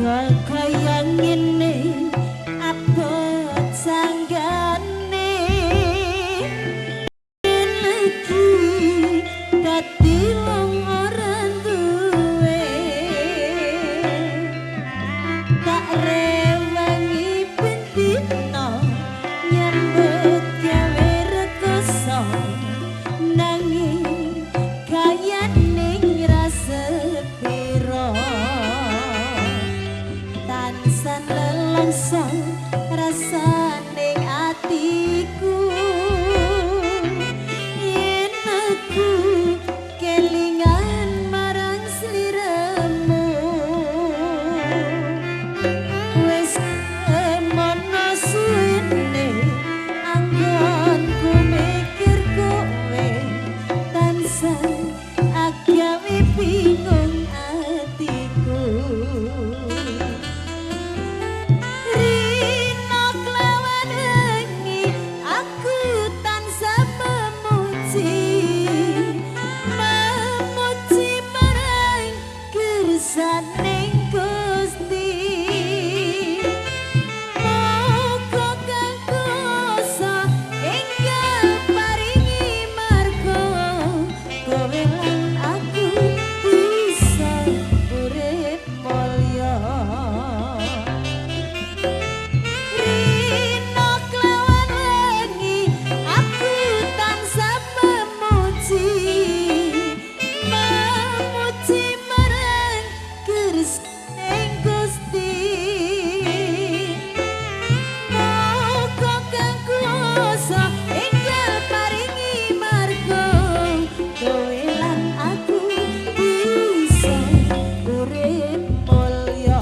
Kok kaya ngene abot sanggane lagi dadi wong ora duwe tak rewangi ben dina nyambut gawe rekoso nanging kayane ra sepiro tansah lelongso rasane atiku yen aku kelingan marang sliramu wis emono suwene anggonku mikir kowe tansah agawe bingung atiku. Rina kelawan wengi aku tansah memuji memuji marang kersaning Gusti. Muga kang kuwasa enggal paringi marga kowe lan aku bisa urip mulya. Rina kelawan wengi aku tansah memuji memuji marang kersaning Gusti. Muga kang kuwasa enggal paringi marga kowe lan aku bisa urip mulya.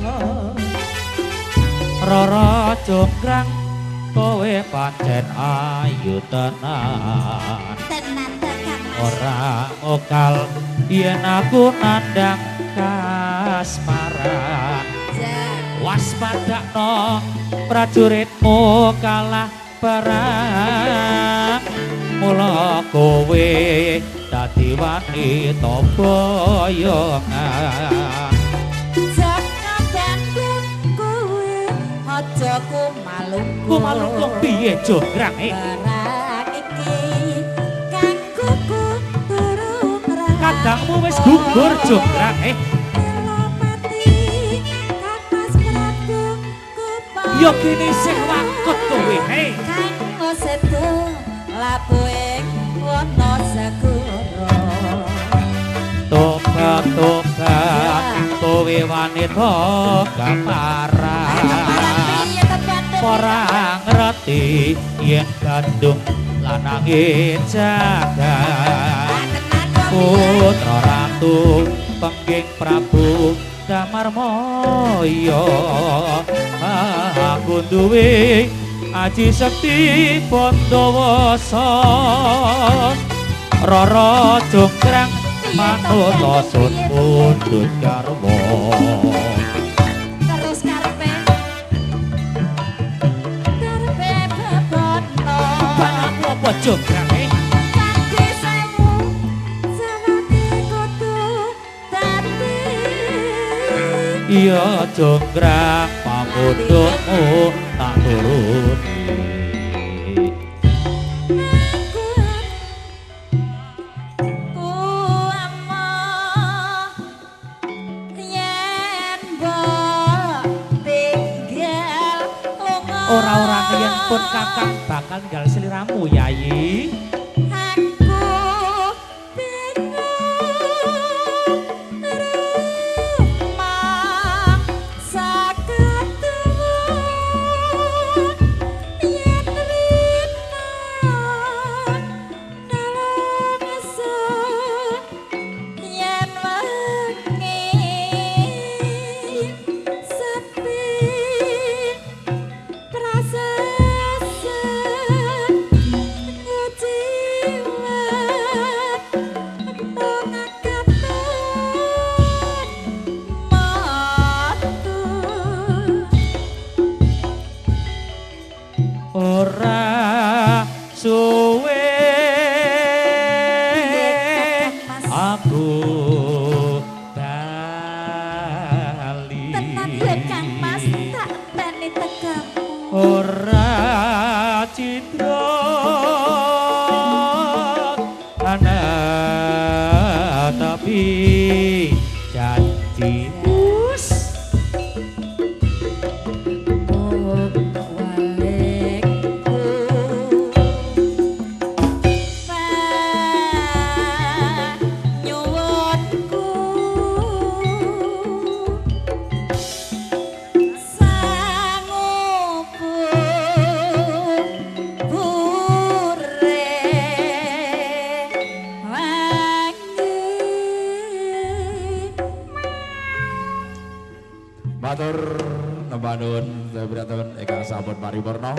Rara Jonggrang kowe pancen ayu tenan. Tenan ta Kang Mas? Ora okal yen aku nandang kasmaran. Waspadakno prajuritmu kalah perang. Mula kowe dadi wanita boyongan. Jaka Bandung kowe aja kumalungkung. Kumalungkung piye Jonggrang eh? Barang iki kanggo durung Kadangmu wis gugur Jonggrang eh. Elopati Kang Mas Prabu kupaya. Ya kene isih wakut kowe eh. Kang sedo labuhing wana segara. Tobat tobat kowe wanita gamparan. Piye ta Bandung? Ora ngerti yen Bandung lanange jagat. Putra ratu pengging Prabu Damarmaya aku duwe aji sekti Bandawasa. Rara Jonggrang manut sun pundhut garwa. Terus karepe karepe bebono. Banamu apa Jonggrang eh? Candhi sewu sawate kudu dadi. Iya Jonggrang pamundhutmu tak turuti. Aku amoh yen mbok tinggal lunga. Ora-ora yen pun kakang bakal ninggal sliramu Yayi. Aku bingung rumangsa ketemu yen rina nelongso yen wengi sepi prasasa nguji. Ora cidra ana tapi janji us Nyuwunku sangupu bure wangi. Matur nembah nuwun ingkang sampun paripurna.